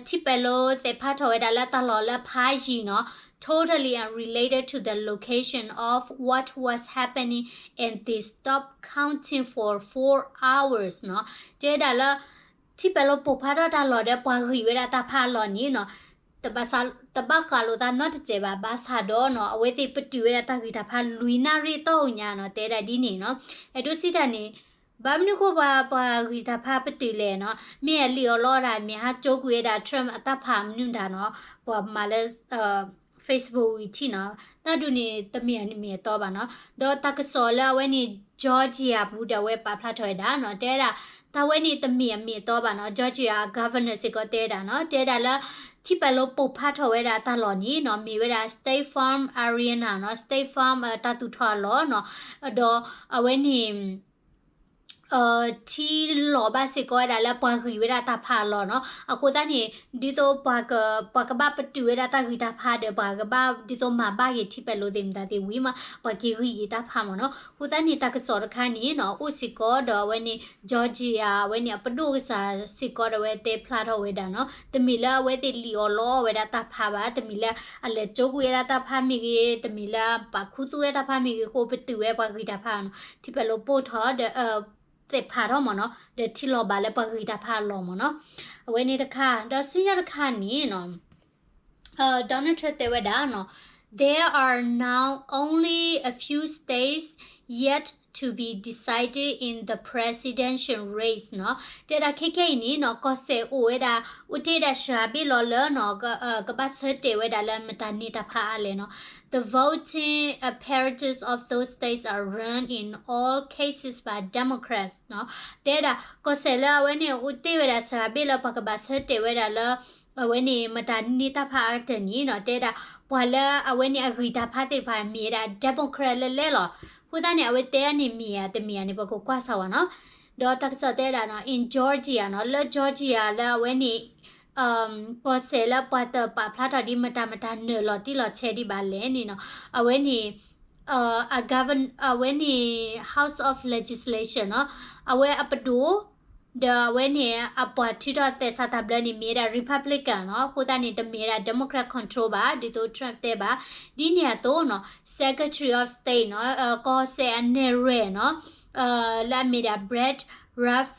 ထံပာ်လိၤသဲးဖးထီၣ်ဝဲဒၣ်လၢတၢ်လီၢ်လၢဖးယံၤနီၤ, totally unrelated to the location of what was happening and they stopped counting for four hours နီၤ, တဲဒၣ်လၢ ထံပာ်လိၤပိၢ်ဖးထီၣ်တၢ်လီၢ်ဒီး ပှၤဂံၢ်ဝဲဒၣ်တၢ်ဖးအလီၢ်န့ၣ်နီၤ, တဘၣ်ဃးလိာ်သးနီတစဲးဘၣ်, ဘၣ်ဆၣ်ဒီးနီၤ အဝဲသ့ၣ်ပတုာ်ဝဲဒၣ်တၢ်ဂံၢ်တၢ်ဖးလွံၢ်နၣ်ရံၣ်တီၢ်ညါနီၤ, တဲဒၣ်ဒ်န့ၣ်နီၤ, အဲၣ်ဒိးစံးတၢ်န့ၣ် ဘၣ်မနုၤဃိပှၤ ပှၤဂံၢ်တၢ်ဖးပတုာ်လဲၣ်နီၤ, မ့ၢ်အလံာ်အီၣ်လီအီၣ်တၢ် မ့ၢ်ဟးကၠိကွံာ်ဝဲဒၣ် Trump အတၢ်ဖးမနုၤတၢ်နီၤ, ပှၤမၤလၢ Facebook ဝံၤထံၣ်နီၤ, တၢ်ဒုးန့ၣ် တမ့ၢ်အမ့ၢ်အတီဘၣ်နီၤ, ဒီးတၢ်ကစီၣ်လၢအဝဲန့ၣ် Georgia ပူၤဒီးအဝဲပာ်ဖျါထီၣ်ဝဲဒၣ်နီၤ, တဲဝဲဒၣ် တၢ်ဝဲန့ၣ်တမ့ၢ်အမ့ၢ်အတီဘၣ်နီၤ, Georgia အ governor စ့ၢ်ကီးတဲဝဲဒၣ်နီၤ, တဲဝဲဒၣ်လၢ ထံပာ်လိၤပိၢ်ဖးထီၣ်ဝဲဒၣ်တၢ်လီၢ်န့ၣ်နီၤ, မ့ၢ်ဝဲဒၣ် State Farm Arena နီၤ, State Farm တၢ်သူၣ်ထီၣ်အလီၢ်နီၤ, ဒီးအဝဲန့ၣ် ထံလီၤဘၣ်စ့ၢ်ကီးဝဲဒၣ်လၢပှၤဂံၢ်ဝဲဒၣ်တၢ်ဖးအလီၢ်နီၤ. အဃိသတးန့ၣ် ဒ်သိးပှၤကဘၣ်ပတုာ်ဝဲဒၣ်တၢ်ဂံၢ်တၢ်ဖးဒီး ပှၤကဘၣ်ဒ်သိးမၤဘၣ်က့ၤထံပၢၢ်လိသ့ၣ်မတၤသ့ၣ်ဝံၤမး ပှၤက့ၤဂံၢ်က့ၤတၢ်ဖးမ့ၢ်နီၤ. အဃိသတးန့ၣ် တၢ်ကစီၣ်တခါန့ၣ်နီၤ အိၣ်စ့ၢ်ကီးဒီးအဝဲန့ၣ် Georgia အဝဲန့ၣ် အပဒိၣ်ကစၢ်စ့ၢ်ကီးဒီးအဝဲတဲဖျါထီၣ်ဝဲဒၣ်နီၤ. တမ့ၢ်လၢအဝဲသ့ၣ်လံၣ်အီၣ်လီအီၣ်ဝဲဒၣ်တၢ်ဖးဘၣ်, တမ့ၢ်လၢအလဲၤကၠိကွံာ်ဝဲဒၣ်တၢ်ဖးမ့ၢ်ဂ့ၤ, တမ့ၢ်လၢပာ်ခူသူၣ်ဝဲတၢ်ဖးမ့ၢ်ဂ့ၤအဃိ ပတုာ်ဝဲပှၤဂံၢ်တၢ်ဖးနီၤ. ထံပၢၢ်လိၤပိၢ်ထီၣ်ဒီး သဲးဖးထီၣ်မ့ၢ်နီၤ, ဒီးထံလီၤဘၣ်လၢပှၤဂံၢ်တၢ်ဖးအလီၢ်မ့ၢ်နီၤ. အဝဲန့ၣ်တခါ, ဒီးဆူညါတခါန့ၣ်နီၤ Donald Trump တဲဝဲဒၣ်နီၤ, There are now only a few states yet to be decided in the presidential race နီၤ. တဲဒၣ်ခဲခဲအံၤန့ၣ်နီၤ ကီၢ်စဲၣ်အိၣ်ဝဲဒၣ် အိၣ်တ့ၢ်ဒၣ်စှၤဘ့ၣ်လီၤလၢနီၤ ကဘၣ်ဆၢတဲာ်ဝဲဒၣ်လၢမတၤန့ၢ်တၢ်ဖးအါလဲၣ်နီၤ. The voting apparatus of those states are run in all cases by Democrats နီၤ. တဲဒၣ် ကီၢ်စဲၣ်လၢအဝဲန့ၣ် အိၣ်တ့ၢ်ဝဲဒၣ်စှၤဘ့ၣ်လၢပှၤကဘၣ်ဆၢတဲာ်ဝဲဒၣ်လၢ အဝဲန့ၣ် မတၤန့ၢ်တၢ်ဖးအါကတၢၢ်န့ၣ်နီၤ, တဲဒၣ် ပှၤလၢအဝဲန့ၣ်အဂံၢ်တၢ်ဖးသ့ၣ်တဖၣ် မ့ၢ်ဝဲဒၣ် Democrat လၢလဲၣ်လီၤ. အဃိသတးန့ၣ် အဝဲတဲန့ၣ်မ့ၢ်ဧါ တမ့ၢ်ဧါန့ၣ် ပကကွၢ်စၢ်ဝဲနီၤ. ဒီးတၢ်ကစီၣ်တဲဝဲဒၣ်နီၤ in Georgia နီၤ, လၢ Georgia လၢအဝဲန့ၣ် ကီၢ်စဲၣ်လၢပှၤတပာ်ဖျါထီၣ်ဒ်မတၤမတၤနၢၤလီၤတံၢ်လီၤဆဲးဒံးဘၣ်လဲၣ်န့ၣ်နီၤ, အဝဲန့ၣ် အ govern အဝဲန့ၣ် House of Legislation နီၤ, အဝဲအပဒိၣ် ဒီးအဝဲန့ၣ် အပှၤထုးထီၣ်သဲးစးတၢ်ဘျၢန့ၣ် မ့ၢ်ဝဲဒၣ် Republican နီၤ, အဃိသတးန့ၣ် တမ့ၢ်ဝဲဒၣ် Democrat control ဘၣ်, ဒ်သိး Trump တဲဘၣ်. ဒ်န့ၣ်အသိးနီၤ Secretary of State နီၤ, ကီၢ်စဲၣ်အနဲၣ်ရွဲၣ်နီၤ, လၢအမ့ၢ်ဒၣ် Brad Raff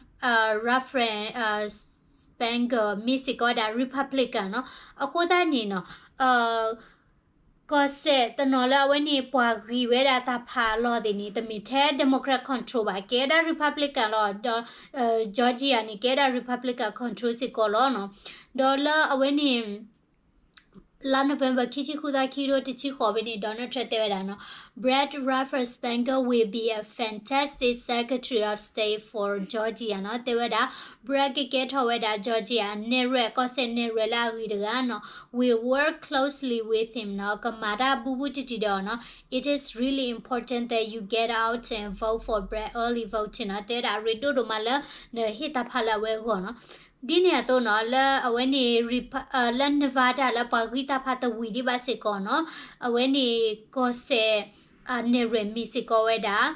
Raffensperger မ့ၢ်စ့ၢ်ကီးဝဲဒၣ် Republican နီၤ, အဃိသတးန့ၣ်နီၤ ကီၢ်စဲၣ်တနီၤလၢအဝဲန့ၣ် ပှၤဂံၢ်ဝဲဒၣ်တၢ်ဖးအလီၢ်သ့ၣ်န့ၣ် တမ့ၢ်ထဲ Democrat control ဘၣ်, ကဲဒၣ် Republican လီၤ. ဒီး Georgia န့ၣ် ကဲဒၣ် Republican control စ့ၢ်ကီးလီၤနီၤ. ဒီးလၢအဝဲန့ၣ် လါ November ခံဆံဃုသီ ခံကထိတဆံဃိးဖဲန့ၣ် Donald Trump တဲဝဲဒၣ်နီၤ, Brad Raffensperger will be a fantastic Secretary of State for Georgia နီၤ, တဲဝဲဒၣ် Brad ကကဲထီၣ်ဝဲဒၣ် Georgia နဲၣ်ရွဲၣ် ကီၢ်စဲၣ်နဲၣ်ရွဲၣ်လၢအဂ့ၤတဂၤနီၤ, will work closely with him နီၤ, ကမၤတၢ်ဘူးဘူးတံၢ်တံၢ်ဒီးနီၤ, it is really important that you get out and vote for Brad, early voting နီၤ, တဲဝဲဒၣ်အရ့ဒိၣ်ဒိၣ်မးလၢ နဟ့ၣ်တၢ်ဖးလၢအဝဲအဂီၢ်နီၤ. ဒ်န့ၣ်အသိးနီၤ လၢအဝဲန့ၣ် လၢ Nevada လၢပှၤဂံၢ်တၢ်ဖးတဝံၤဒံးဘၣ်စ့ၢ်ကီးနီၤ, အဝဲန့ၣ်ကီၢ်စဲၣ် အနဲၣ်ရွဲၣ်မ့ၢ်စ့ၢ်ကီးဝဲဒၣ်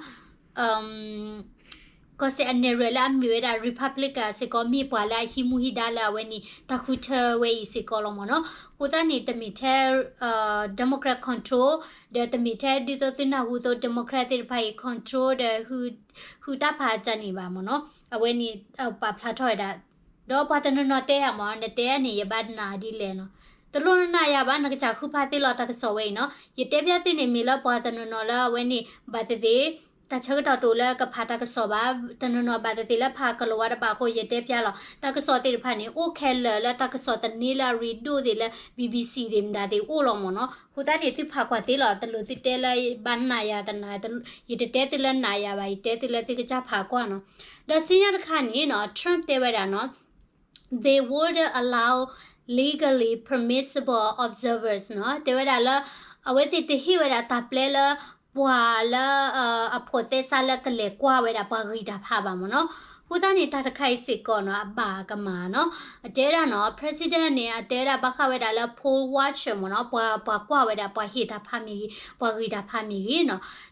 ကီၢ်စဲၣ်အနဲၣ်ရွဲၣ်လၢအမ့ၢ်ဝဲဒၣ် Republican စ့ၢ်ကီး မ့ၢ်ပှၤလၢအဟံးမူဟံးဒါလၢအဝဲန့ၣ် တၢ်ဃုထၢဝဲအံၤစ့ၢ်ကီးလီၤမ့ၢ်နီၤ. အဃိသတးန့ၣ် တမ့ၢ်ထဲ Democrat control ဒီးတမ့ၢ်ထဲဒ်သိးသုနၢ်ဟူသိး Democrat သ့ၣ်တဖၣ်အံၤ control ဒီး ဃုတၢ်ဖးအကါန့ၣ်ဘၣ်မ့ၢ်နီၤ. အဝဲန့ၣ် ပာ်ဖျါထီၣ်ဝဲဒၣ် ဒီးပှၤတနီၤနီၤတဲယၤမ့ၢ် နတဲန့ၣ် ယဘၣ်နာ်ဒ်လဲၣ်နီၤ. တလိၣ်နနာ်ယၤဘၣ် နကစၢ်ဃုဖးသ့လီၤတၢ်ကစီၣ်ဝဲအံၤနီၤ. ယတဲဖျါသုန့ၣ် မ့ၢ်လၢပှၤတနီၤနီၤလၢအဝဲန့ၣ် ဘၣ်သ့ၣ်သ့ၣ် တၢ်ဆၢကတီၢ်တအိၣ်လၢကဖးတၢ်ကစီၣ်ဘၣ်, တနီၤနီၤဘၣ်သ့ၣ်သ့ၣ်လၢဖးကလီၤဝါတဘၣ်အဃိ ယတဲဖျါလီၤ. တၢ်ကစီၣ်သ့ၣ်တဖၣ်န့ၣ် အိၣ်ခဲလၢာ်လၢတၢ်ကစီၣ်သန့လၢအရ့ဒိၣ်သ့ၣ်လၢ BBC သ့ၣ်မတၤသ့ၣ်အိၣ်လီၤမ့ၢ်နီၤ. အဃိသတးန့ၣ် သုဖးကွၢ်သ့လီၤ. တလိၣ်သုတဲလၢဘၣ်နာ်ယၤတနာ်, ယတတဲသုလၢနာ်ယၤဘၣ်, ယတဲသုလၢသုကစၢ်ဖးကွၢ်နီၤ. ဒီးဆူညါတခါန့ၣ်နီၤ Trump တဲဝဲဒၣ်နီၤ they wouldn't allow legally permissible observers နီၤ, တဲဝဲဒၣ်လၢ အဝဲသ့ၣ်တဟ့ၣ်ဝဲဒၣ်တၢ်ပျဲလၢ ပှၤလၢ အဖိးသဲစးလၢကလဲၤကွၢ်ဝဲဒၣ်ပှၤဂံၢ်တၢ်ဖးဘၣ်မ့ၢ်နီၤ. အဃိသတးန့ၣ် တၢ်တခါအံၤစ့ၢ်ကီးနီၤ အဘၣ်ကမၣ်နီၤ. အတဲဒၣ်နီၤ president န့ၣ် အတဲဝဲဒ�๋ါဘၣ်ဃးဝဲဒၣ်လၢ poll watcher မ့ၢ်နီၤ, ပှၤ ပှၤကွၢ်ဝဲဒၣ် ပှၤဟ့ၣ်တၢ်ဖးမ့ၢ်ဂ့ၤ, ပှၤဂံၢ်တၢ်ဖးမ့ၢ်ဂ့ၤနီၤ.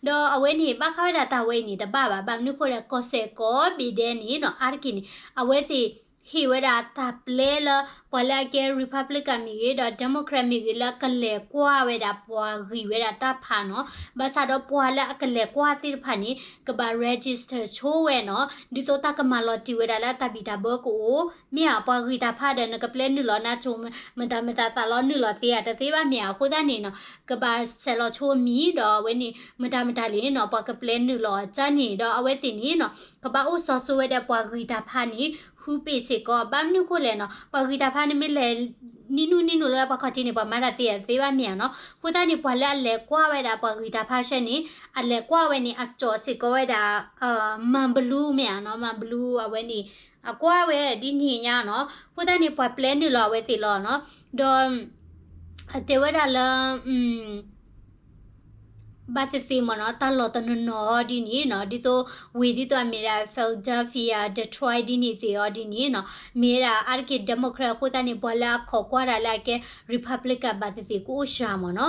ဒီးအဝဲန့ၣ် ဘၣ်ဃးဝဲဒၣ်တၢ်ဝဲအံၤန့ၣ် တဘၣ်ဘၣ်. ဘၣ်မနုၤဃိလဲၣ် ကီၢ်စဲၣ်ကိးဘ့ၣ်ဒဲးန့ၣ်နီၤ အါတက့ၢ်န့ၣ် အဝဲသ့ၣ် ဟ့ၣ်ဝဲဒၣ်တၢ်ပျဲလၢ ပှၤလၢအကဲ Republican မ့ၢ်ဂ့ၤ ဒီး Democrat မ့ၢ်ဂ့ၤ လၢကလဲၤကွၢ်ဝဲဒၣ်ပှၤဂံၢ်ဝဲဒၣ်တၢ်ဖးနီၤ. ဘၣ်ဆၣ်ဒီးပှၤလၢအကလဲၤကွၢ်သ့ၣ်တဖၣ်န့ၣ် ကဘၣ် register ဆိဝဲနီၤ, ဒ်သိးတၢ်ကမၤလီၤတံၢ်ဝဲဒၣ်လၢတၢ်ဘံၣ်တၢ်ဘၢကအိၣ်, မ့ၢ်ဧါ ပှၤဂံၢ်တၢ်ဖးဒီး နကပျဲနုာ်လီၤနါဆိ မတၤမတၤသးလီနုာ်လီၤသ့ဧါ တသ့ဘၣ်မ့ၢ်ဧါ. အဃိသတးန့ၣ်နီၤ ကဘၣ်ဆဲးလီၤဆိမံၤဒီး အဝဲန့ၣ် မတၤမတၤလံနီၤ ပှၤကပျဲနုာ်လီၤအီၤန့ၣ် ဒီးအဝဲသ့ၣ်န့ၣ်နီၤ ကဘၣ်အိၣ်စီၤစိဝဲဒၣ်ပှၤဂံၢ်တၢ်ဖးန့ၣ် ဃုပ့ၢ်စ့ၢ်ကီး. ဘၣ်မနုၤဃိလဲၣ်နီၤ ပှၤဂံၢ်တၢ်ဖးန့ၣ်မ့ၢ်လဲၤ နံၣ်နုၢ်နံၣ်နုၢ်လၢပှၤခီၣ်ထံးန့ၣ် ပှၤမၤတၢ်သ့ဧါ တသ့ဘၣ်မ့ၢ်ဧါနီၤ. အဃိသတးန့ၣ် ပှၤလၢအလဲၤကွၢ်ဝဲဒၣ်ပှၤဂံၢ်တၢ်ဖးဆှၢန့ၣ် အလဲၤကွၢ်ဝဲန့ၣ် အကၠီၣ်စ့ၢ်ကီးဝဲဒၣ် မၤဘလူးမ့ၢ်ဧါနီၤ, မၤဘလူးအဝဲန့ၣ် အကွၢ်ဝဲဒ်န့ၣ်ညါနီၤ. အဃိသတးန့ၣ် ပှၤပျဲနုာ်လီၤအဝဲသ့ၣ်လီၤနီၤ. ဒီး အတဲဝဲဒၣ်လၢ ဘၣ်သ့ၣ်သ့ၣ်မ့ၢ်နီၤ တၢ်လီၢ်တနီၤနီၤအီၤဒ်န့ၣ်နီၤ ဒ်သိး ဝ့ၢ်ဒ်သိးအမ့ၢ်ဒၣ် Philadelphia, Detroit ဒ်န့ၣ်သ့ၣ်အီၤဒ်န့ၣ်နီၤ မ့ၢ်ဝဲဒၣ်အါတက့ၢ် Democrat အဃိသတးန့ၣ် ပှၤလၢအခိးကွၢ်တၢ်လၢအကဲ Republican ဘၣ်သ့ၣ်သ့ၣ်ကအိၣ်စှၤမ့ၢ်နီၤ.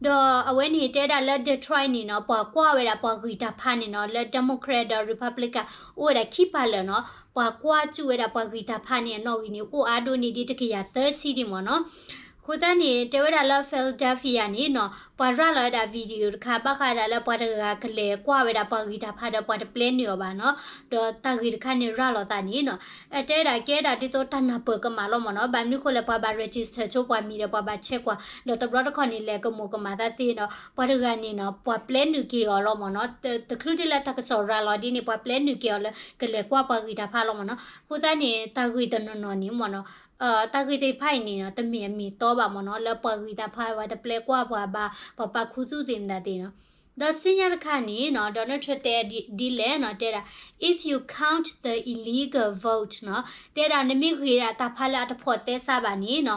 ဒီးအဝဲန့ၣ်တဲဒၣ်လၢ Detroit န့ၣ်နီၤ ပှၤကွၢ်ဝဲဒၣ်ပှၤဂံၢ်တၢ်ဖးန့ၣ်နီၤ လၢ Democrat ဒီး Republican အိၣ်ဝဲဒၣ်ခံပာ်လၢာ်နီၤ ပှၤကွၢ်စူၣ်ဝဲဒၣ်ပှၤဂံၢ်တၢ်ဖးန့ၣ်အနီၣ်ဂံၢ်န့ၣ် အိၣ်အါဒိၣ်န့ၢ်ဒံးတကယၤသၢဆံဒံးမ့ၢ်နီၤ. အဃိသတးန့ၣ် တဲဝဲဒၣ်လၢ Philadelphia န့ၣ်နီၤ ပှၤရၤလီၤဝဲဒၣ် video တခါ ဘၣ်ဃးဝဲဒၣ်လၢပှၤတဂၤကလဲၤကွၢ်ဝဲဒၣ်ပှၤဂံၢ်တၢ်ဖးဒီးပှၤတပျဲနုာ်အီၤဘၣ်နီၤ. ဒီးတၢ်ဂ့ၢ်တခါန့ၣ်ရၤလီၤသးန့ၣ်နီၤ အတဲဒၣ်ကဲဒၣ်ဒ်သိးတၢ်နၢ်ပၢၢ်ကမၣ်လီၤမ့ၢ်နီၤ. ဘၣ်မနုၤဃိလဲၣ် ပှၤဘၣ် register ဆိပှၤမံၤဒီးပှၤဘၣ်ဆဲးကွၢ် ဒီးတဘျီတခီၣ်န့ၣ် လဲၤကမိၣ်ကမၣ်သးသ့ဒီး ပှၤတဂၤန့ၣ်နီၤ ပှၤပျဲနုာ်က့ၤအီၤလီၤမ့ၢ်နီၤ. တချုးဒ်လၢတၢ်ကစီၣ်ရၤလီၤဒ်န့ၣ် ပှၤပျဲနုာ်က့ၤအီၤလၢ ကလဲၤကွၢ်ပှၤဂံၢ်တၢ်ဖးလီၤမ့ၢ်နီၤ. အဃိသတးန့ၣ် တၢ်ဂ့ၢ်တနီၤနီၤန့ၣ်မ့ၢ်နီၤ တၢ်ဂ့ၢ်သ့ၣ်တဖၣ်အံၤန့ၣ်နီၤ တမ့ၢ်အမ့ၢ်အတီဘၣ်မ့ၢ်နီၤ လၢပှၤဂံၢ်တၢ်ဖး ပှၤတပျဲကွၢ်ပှၤဘၣ် ပှၤပာ်ခူသူၣ်သ့ၣ်မတၤသ့ၣ်နီၤ. ဒီးဆူညါတခါန့ၣ်နီၤ Donald Trump တဲဒ်လဲၣ်နီၤ တဲဒၣ် if you count the illegal vote နီၤ တဲဒၣ် နမ့ၢ်ဂံၢ်ဒၣ်တၢ်ဖးလၢအတဖိးသဲစးဘၣ်န့ၣ်နီၤ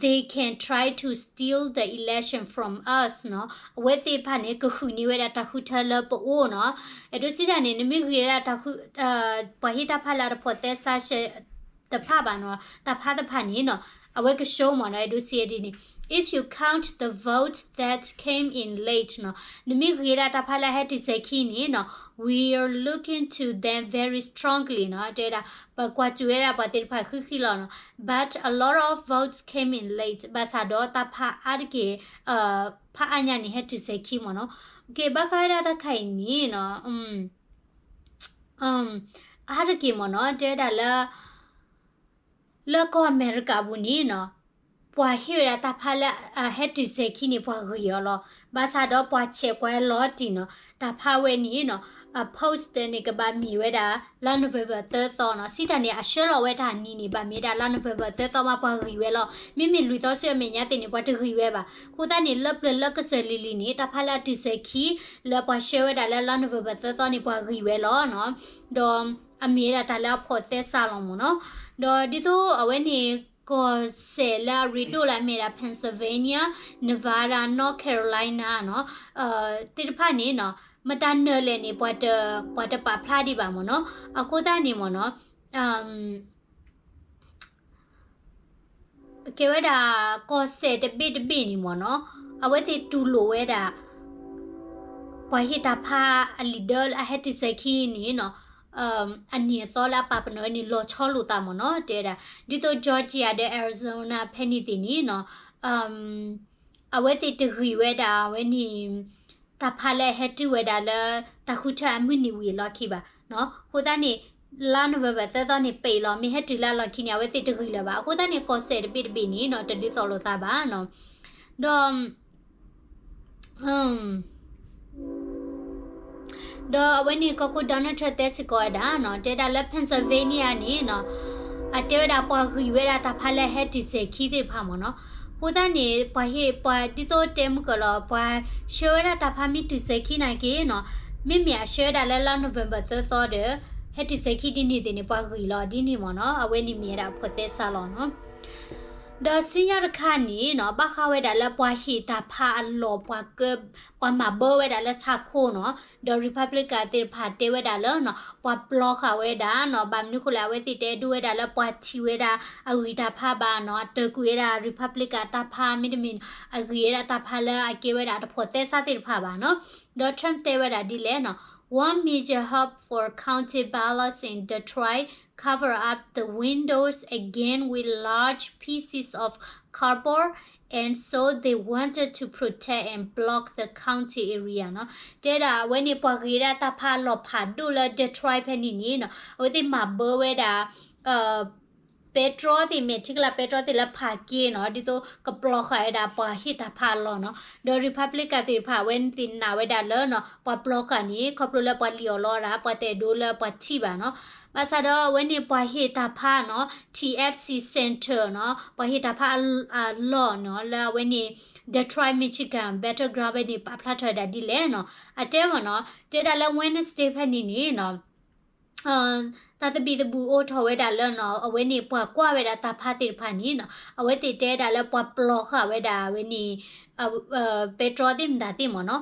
they can try to steal the election from us နီၤ အဝဲသ့ၣ်တဖၣ်န့ၣ် ကဃုန့ၢ်ဝဲဒၣ်တၢ်ဃုထၢလၢပအိၣ်နီၤ. အဲၣ်ဒိးစံးတၢ်န့ၣ် နမ့ၢ်ဂံၢ်ဒၣ်တၢ်ဃု ပှၤဟ့ၣ်တၢ်ဖးလၢအတဖိးသဲစးရှဲ တဖၣ်ဘၣ်နီၤ တၢ်ဖးတဖၣ်န့ၣ်နီၤ အဝဲကရှုံးမ့ၢ်နီၤ အဲၣ်ဒိးစံးဒ်န့ၣ် if you count the vote that came in late နီၤ နမ့ၢ်ဂံၢ်ဒၣ်တၢ်ဖးလၢအဟဲတုၤစဲၤခံန့ၣ်နီၤ we are looking to them very strongly နီၤ တဲဒၣ် ပကွၢ်စူၣ်ဝဲဒၣ်ပှၤသ့ၣ်တဖၣ်ဃံဃံလီၤနီၤ but a lot of votes came in late ဘၣ်ဆၣ်ဒီးတၢ်ဖးအါတက့ၢ် ဖးအါညါန့ၣ် ဟဲတုၤစဲၤခံမ့ၢ်နီၤ. က့ၤဘၣ်ဃးဝဲဒၣ်တၢ်ခါအံၤန့ၣ်နီၤ အါတက့ၢ်မ့ၢ်နီၤ တဲဝဲဒၣ်လၢ လၢကီၢ်အမဲရကၤပူၤန့ၣ်နီၤ ပှၤဟ့ၣ်ဝဲဒၣ်တၢ်ဖးလၢအဟဲတုၤစဲၤခံန့ၣ် ပှၤဂံၢ်အီၤလီၤ. ဘၣ်ဆၣ်ဒီးပှၤဆဲးကွၢ်လီၤတံၢ်နီၤ တၢ်ဖးဝဲန့ၣ်နီၤ အ post န့ၣ် ကဘၣ်မ့ၢ်ဝဲဒၣ် လါ November သၢသီနီၤ စံးတၢ်န့ၣ် အဆှၢလီၤဝဲတၢ်နံၤန့ၣ် ဘၣ်မ့ၢ်ဒၣ်လါ November သၢသီမး ပှၤဂံၢ်ဝဲလီၤ. မ့မ့ၢ်လွံၢ်သီဆူအမဲာ်ညါသ့ၣ်န့ၣ် ပှၤတဂံၢ်ဝဲဘၣ်. အဃိသတးန့ၣ် လၢပျၢၤလၢကစၢၢ်လံၤလံၤန့ၣ် တၢ်ဖးလၢအတုၤစဲၤခံ လၢပှၤဆှၢဝဲဒၣ်လၢလါ November သၢသီန့ၣ် ပှၤဂံၢ်ဝဲလီၤနီၤ ဒီးအမ့ၢ်ဝဲဒၣ်တၢ်လၢအဖိးသဲစးလီၤမ့ၢ်နီၤ. ဒီးဒ်သိးအဝဲန့ၣ် ကီၢ်စဲၣ်လၢအရ့ဒိၣ်လၢအမ့ၢ်ဒၣ် Pennsylvania, Nevada, North Carolina နီၤ သ့ၣ်တဖၣ်န့ၣ်နီၤ မတၤနၢၤလဲၣ်န့ၣ် ပှၤတပာ်ဖျါဒံးဘၣ်မ့ၢ်နီၤ. အဃိသတးန့ၣ်မ့ၢ်နီၤ ကဲဝဲဒၣ် ကီၢ်စဲၣ်တဘ့ၣ်တဘ့ၣ်န့ၣ်မ့ၢ်နီၤ အဝဲသ့ၣ်တူၢ်လိာ်ဝဲဒၣ် ပှၤဟ့ၣ်တၢ်ဖးအလံာ်ဒၢလၢအဟဲတုၤစဲၤခံန့ၣ်နီၤ အနံၤအသီလၢအပာ်ပနီၣ်ဝဲန့ၣ် လီၤဆီလိာ်သးမ့ၢ်နီၤ တဲဝဲဒၣ် ဒ်သိး Georgia ဒီး Arizona ဖဲန့ၣ်သ့ၣ်န့ၣ်နီၤ အဝဲသ့ၣ်တဂံၢ်ဝဲဒၣ်ဝဲန့ၣ် တၢ်ဖးလၢအဟဲတုၤဝဲဒၣ်လၢ တၢ်ဃုထၢအမုၢ်နံၤဝံၤအလီၢ်ခံဘၣ်နီၤ. အဃိသတးန့ၣ် လါ November သၢသီန့ၣ် ပ့ၤလီၤ မ့ၢ်ဟဲတုၤလၢအလီၢ်ခံန့ၣ် အဝဲသ့ၣ်တဂံၢ်လၢၤဘၣ်. အဃိသတးန့ၣ် ကီၢ်စဲၣ်တဘ့ၣ်တဘ့ၣ်န့ၣ်နီၤ တဒုးသိးလိာ်သးဘၣ်နီၤ. ဒီး ဒီးအဝဲန့ၣ် ကီၢ်ခိၣ် Donald Trump တဲစ့ၢ်ကီးဝဲဒၣ်နီၤ တဲဒၣ်လၢ Pennsylvania န့ၣ်နီၤ အတဲဝဲဒၣ်ပှၤဂံၢ်ဝဲဒၣ်တၢ်ဖးလၢအဟဲတုၤစဲၤခံသ့ၣ်တဖၣ်မ့ၢ်နီၤ. အဃိသတးန့ၣ် ပှၤဟ့ၣ် ပှၤဒ်သိးတဲမုၢ်ကၢၢ်လီၤ ပှၤဆှၢဝဲဒၣ်တၢ်ဖးမ့ၢ်တုၤစဲၤခံနာ်က့နီၤ မ့မ့ၢ်အဆှၢဝဲဒၣ်လၢလါ November သၢသီဒီး ဟဲတုၤစဲၤခံဒ်န့ၣ်သ့ၣ်န့ၣ် ပှၤဂံၢ်လီၤဒ်န့ၣ်မ့ၢ်နီၤ. အဝဲန့ၣ်မ့ၢ်ဝဲဒၣ်အဖိးသဲစးလီၤနီၤ. ဒီးဆူညါတခါန့ၣ်နီၤ ဘၣ်ဃးဝဲဒၣ်လၢပှၤဟ့ၣ်တၢ်ဖးအလီၢ် ပှၤက ပှၤမၤဘၢဝဲဒၣ်လၢဆၣ်ခိၣ်နီၤ ဒီး Republican သ့ၣ်တဖၣ်တဲဝဲဒၣ်လၢနီၤ ပှၤပျီဃာ်ဝဲဒၣ်နီၤ ဘၣ်မနုၤဃိလဲၣ် အဝဲသ့ၣ်တအဲၣ်ဒိးဝဲဒၣ်လၢပှၤထံၣ်ဝဲဒၣ်အဂံၢ်တၢ်ဖးဘၣ်နီၤ အတၢၢ်ကွံာ်ဝဲဒၣ် Republican တၢ်ဖး မ့တမ့ၢ် အဂံၢ်ဝဲဒၣ်တၢ်ဖးလၢအကဲဝဲဒၣ်တဖိးသဲစးသ့ၣ်တဖၣ်ဘၣ်နီၤ. ဒီး Trump တဲဝဲဒၣ်ဒ်လဲၣ်နီၤ One major hub for counting ballots in Detroit covered up the windows again with large pieces of cardboard and so they wanted to protect and block the counting area နီၤ. တဲဒၣ်အဝဲန့ၣ် ပှၤဂံၢ်ဒၣ်တၢ်ဖးအလီၢ်ဖးဒိၣ်လၢ Detroit ဖဲန့ၣ်န့ၣ်နီၤ အဝဲသ့ၣ်မၤဘၢဝဲဒၣ် ပဲတြီသ့ၣ် မဲာ်ထံကလၤပဲတြီသ့ၣ်လၢဖးက့နီၤ ဒ်သိးကပျီဃာ်ဝဲဒၣ်ပှၤဟ့ၣ်တၢ်ဖးအလီၢ်နီၤ. ဒီး Republican သ့ၣ်တဖၣ် အဝဲသ့ၣ်နာ်ဝဲဒၣ်လၢနီၤ ပှၤပျီဃာ်န့ၣ် ခီဖျိလၢပှၤလံၣ်အီၣ်လီအီၣ်ဒၣ် ပှၤတအဲၣ်ဒိးလၢပှၤထံၣ်ဘၣ်နီၤ. ဘၣ်ဆၣ်ဒီးအဝဲန့ၣ်ပှၤဟ့ၣ်တၢ်ဖးနီၤ T F C Center နီၤ ပှၤဟ့ၣ်တၢ်ဖးအလီၢ်နီၤ လၢအဝဲန့ၣ် Detroit Michigan Battleground ဖဲန့ၣ် ပာ်ဖျါထီၣ်ဝဲဒၣ်ဒ်လဲၣ်နီၤ. အတဲမ့ၢ်နီၤ တဲဒၣ်လၢ Wednesday ဖဲန့ၣ်န့ၣ်နီၤ တၢ်သဘံၣ်သဘုၣ်အိၣ်ထီၣ်ဝဲဒၣ်လၢနီၤ အဝဲန့ၣ်ပှၤကွၢ်ဝဲဒၣ်တၢ်ဖးသ့ၣ်တဖၣ်န့ၣ်နီၤ အဝဲသ့ၣ်တဲဒၣ်လၢပှၤပျီဃာ်ဝဲဒၣ်အဝဲန့ၣ် ပဲတြီသ့ၣ်မတၤသ့ၣ်မ့ၢ်နီၤ.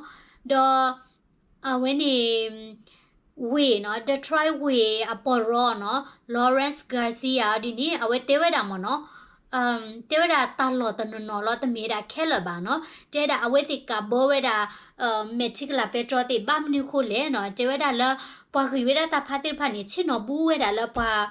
ဒီး အဝဲန့ၣ် ဝ့ၢ်နီၤ Detroit ဝ့ၢ်အပီၢ်ရီနီၤ Lawrence Garcia ဒ်န့ၣ် အဝဲတဲဝဲဒၣ်မ့ၢ်နီၤ တဲဝဲဒၣ်တၢ်လီၢ်တနီၤနီၤလီၤ တမ့ၢ်ဝဲဒၣ်ခဲလၢာ်ဘၣ်နီၤ တဲဒၣ်အဝဲသ့ၣ်ကးဘီဝဲဒၣ် မဲာ်ထံကလၤပဲတြီသ့ၣ် ဘၣ်မနုၤဃိလဲၣ်နီၤ တဲဝဲဒၣ်လၢ ပှၤဂံၢ်ဝဲဒၣ်တၢ်ဖးသ့ၣ်တဖၣ်န့ၣ် ဆ့ၣ်နီၤဘူးဝဲဒၣ်လၢပှၤ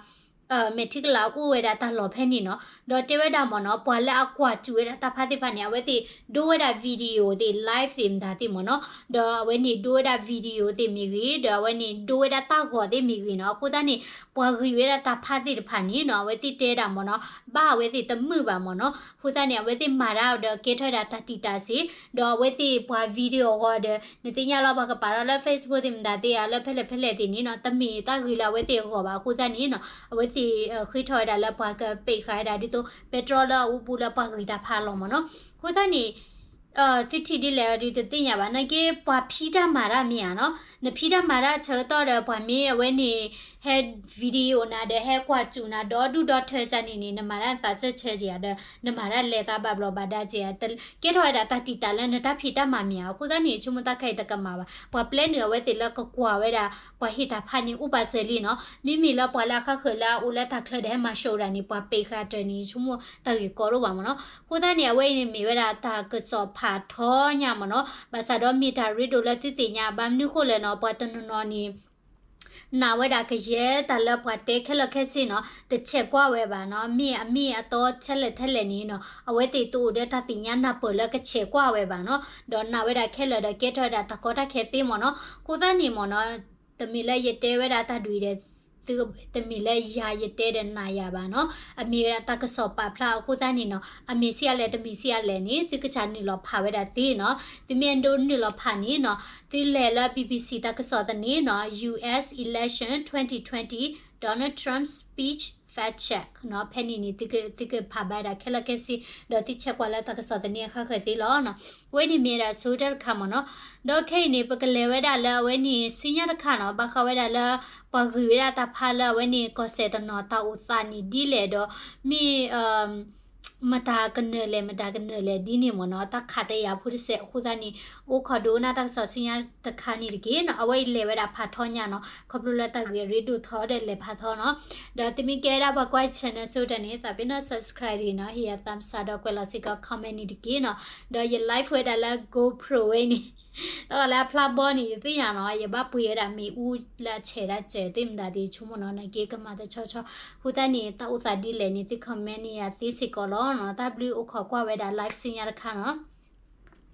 မဲာ်ထံကလၤအိၣ်ဝဲဒၣ်တၢ်လီၢ်ဖဲန့ၣ်နီၤ ဒီးတဲဝဲဒၣ်မ့ၢ်နီၤ ပှၤလၢအကွၢ်စူၣ်ဝဲဒၣ်တၢ်ဖးသ့ၣ်တဖၣ်န့ၣ် အဝဲသ့ၣ်ဒိဝဲဒၣ် video သ့ၣ် live သ့ၣ်မတၤသ့ၣ်မ့ၢ်နီၤ ဒီးအဝဲန့ၣ်ဒိဝဲဒၣ် video သ့ၣ်မ့ၢ်ဂ့ၤ ဒီးအဝဲန့ၣ်ဒိဝဲဒၣ်တၢ်ဂီၤသ့ၣ်မ့ၢ်ဂ့ၤနီၤ အဃိသတးန့ၣ် ပှၤဂံၢ်ဝဲဒၣ်တၢ်ဖးသ့ၣ်တဖၣ်န့ၣ်နီၤ အဝဲသ့ၣ်တဲဒၣ်မ့ၢ်နီၤ ဘၣ်အဝဲသ့ၣ်တမုာ်ဘၣ်မ့ၢ်နီၤ အဃိသတးန့ၣ် အဝဲသ့ၣ်မၤတၢ်ဒီးကဲထီၣ်ဝဲဒၣ်တၢ်တံာ်တာ်စ့ၢ် ဒီးအဝဲသ့ၣ်ပှၤ video အဂီၤဒီး နသ့ၣ်ညါလီၤ ပှၤကပာ်ထီၣ်လၢ Facebook သ့ၣ်မတၤသ့ၣ်ဧါ လၢဖဲလဲၣ်ဖဲလဲၣ်သ့ၣ်န့ၣ်နီၤ တမ့ၢ်တၢ်ဂ့ၤလၢအဝဲသ့ၣ်အဂီၢ်ဘၣ် အဃိသတးန့ၣ်နီၤ အဝဲသ့ၣ်ဃ့ထီၣ်ဝဲဒၣ်လၢပှၤကပဲာ်ဃာ်ဝဲဒၣ်ဒ်သိး ပဲတြီလၢအအိၣ်ဘူးလၢပှၤဂံၢ်တၢ်ဖးအလီၢ်မ့ၢ်နီၤ အဃိသတးန့ၣ် သုထံၣ်ဒ်လဲၣ်ဒုးတသ့ၣ်ညါဘၣ် နာ်က့ ပှၤဖံးတၢ်မၤတၢ်မ့ၢ်ဧါနီၤ နဖံးတၢ်မၤတၢ်ဆၢကတီၢ်ဒီး ပှၤမ့ၢ်အဝဲန့ၣ် ဟဲ video နၤဒီး ဟဲကွၢ်စူၣ်နၤ ဒီဒူၣ်ဒီထၢကန့ၣ်န့ၣ် နမၤတၢ်နသးစၢၢ်ဆၢက့ၤဧါဒီး နမၤတၢ်လဲၤသးဘၣ်ဘျီးဘၣ်ဒါက့ၤဧါ ကဲထီၣ်ဝဲဒၣ်တၢ်တံာ်တာ်လၢနတၢ်ဖံးတၢ်မၤမ့ၢ်ဧါ အဃိသတးန့ၣ် ဆိကမိၣ်တၢ်ခဲအံၤတကမၣ်ဘၣ် ပှၤပျဲနုာ်အဝဲသ့ၣ်လၢကကွၢ်ဝဲဒၣ် ပှၤဟ့ၣ်တၢ်ဖးန့ၣ်အိၣ်ပာ်စၢၤလံနီၤ မ့မ့ၢ်လၢပှၤလၢအဃၣ်ဃၢၤလၢအအိၣ်လၢတၢ်ချၢဒီးဟဲမၤ show ဒၣ်န့ၣ် ပှၤပဲာ်ဃာ်တၢၢ်န့ၣ် ဆိကမိၣ်တၢ်ဂ့ၢ်ကီဒိၣ်ဘၣ်မ့ၢ်နီၤ အဃိသတးန့ၣ် အဝဲအံၤန့ၣ်မ့ၢ်ဝဲဒၣ်တၢ်ကစီၣ်ဖးထီညါမ့ၢ်နီၤ ဘၣ်ဆၣ်ဒီးမ့ၢ်တၢ်ရ့ဒိၣ်လၢသုသ့ၣ်ညါ ဘၣ်မနုၤဃိလဲၣ်နီၤ ပှၤတနီၤနီၤန့ၣ် နာ်ဝဲဒၣ်ကယဲၢ်တၢ်လၢပှၤတဲခဲလၢာ်ခဲဆ့နီၤ တဆဲးကွၢ်ဝဲဘၣ်နီၤ မ့ၢ်အမ့ၢ်အတီထဲလဲၣ်ထဲလဲၣ်န့ၣ်နီၤ အဝဲသ့ၣ်တအိၣ်ဒီးတၢ်သ့ၣ်ညါနၢ်ပၢၢ်လၢကဆဲးကွၢ်ဝဲဘၣ်နီၤ ဒီးနာ်ဝဲဒၣ်ခဲလၢာ်ဒီးကဲထီၣ်ဝဲဒၣ်တၢ်ကီတၢ်ခဲသ့မ့ၢ်နီၤ အဃိသတးန့ၣ်မ့ၢ်နီၤ တမ့ၢ်လၢယတဲဝဲဒၣ်တၢ်ဒုးဒီး တမ့ၢ်လၢယၤယတဲဒီးနာ်ယၤဘၣ်နီၤ အမ့ၢ်ဝဲဒၣ်တၢ်ကစီၣ်ပာ်ဖျါအဃိသတးန့ၣ်နီၤ အမ့ၢ်ဆံးအါလဲၣ် တမ့ၢ်ဆံးအါလဲၣ်န့ၣ် သုကစၢ်နုာ်လီၤဖးဝဲဒၣ်သ့နီၤ သုမ့ၢ်အဲၣ်ဒိးနုာ်လီၤဖးန့ၣ်နီၤ သုလဲၤလၢ BBC တၢ်ကစီၣ်သန့နီၤ US election twenty twenty Donald Trump speech fact check နီၤ ဖဲန့ၣ်န့ၣ် သုကဖးဘၣ်ဝဲဒၣ်ခဲလၢာ်ခဲဆ့ ဒီးသုဆဲးကွၢ်လၢတၢ်ကစီၣ်သန့အဃၣ်ဃၢၤသ့လီၤနီၤ အဝဲန့ၣ်မ့ၢ်ဝဲဒၣ်ဆိတၢ်တခါမ့ၢ်နီၤ ဒီးခဲအံၤန့ၣ် ပကလဲၤဝဲဒၣ်လၢအဝဲန့ၣ် ဆူညါတခါနီၤ ဘၣ်ဃးဝဲဒၣ်လၢ ပှၤဂံၢ်ဝဲဒၣ်တၢ်ဖးလၢအဝဲန့ၣ် ကီၢ်စဲၣ်တနီၤတၢ်အိၣ်သးန့ၣ်ဒ်လဲၣ်ဒီး မ့ၢ် မတၤကနၢၤလဲၣ် မတၤကနၢၤလဲၣ်ဒ်န့ၣ်မ့ၢ်နီၤ တၢ်ခးတဲယၤဖိတစဲးအဃိသတးန့ၣ် အိၣ်ခိးဒိကနၣ်တၢ်ကစီၣ်ဆူညါတခါန့ၣ်တက့ၢ်နီၤ အဝဲအံၤလဲၤဝဲဒၣ်ဖးထီညါနီၤ ခီဖျိလၢတၢ်ဂ့ၢ်အရ့ဒိၣ်ထီဒီးလဲၤဖးထီနီၤ ဒီးသုမ့ၢ်ကဲဝဲဒၣ်ပှၤကွၢ် channel ဆိတၢ်န့ၣ် သးပ့ၤနီၣ် subscribe နီၤ ဟ့ၣ်ယၤ thumbs up ဒီးကွဲးလီၤစ့ၢ်ကီး comment န့ၣ်တက့ၢ်နီၤ ဒီးယ live ဝဲဒၣ်လၢ GoPro ဝဲန့ၣ် လၢအဖျါဘီန့ၣ် ယသ့ၣ်ညါနီၤ ယဘၣ်ပှ့ၤဝဲဒၣ်မ့ၣ်အူလၢအဆဲးဒၣ်စၢၤသ့ၣ်မတၤသ့ၣ် ဆိကမိၣ်နီၤ နာ်က့ကမၤတဆီဆီ အဃိသတးန့ၣ် တၢ်အိၣ်သးဒ်လဲၣ်န့ၣ် သု comment န့ၢ်ယၤသ့စ့ၢ်ကီးလီၤနီၤ တၢ်ဘျုးအိၣ်ခိးကွၢ်ဝဲဒၣ် live ဆူညါတခါနီၤ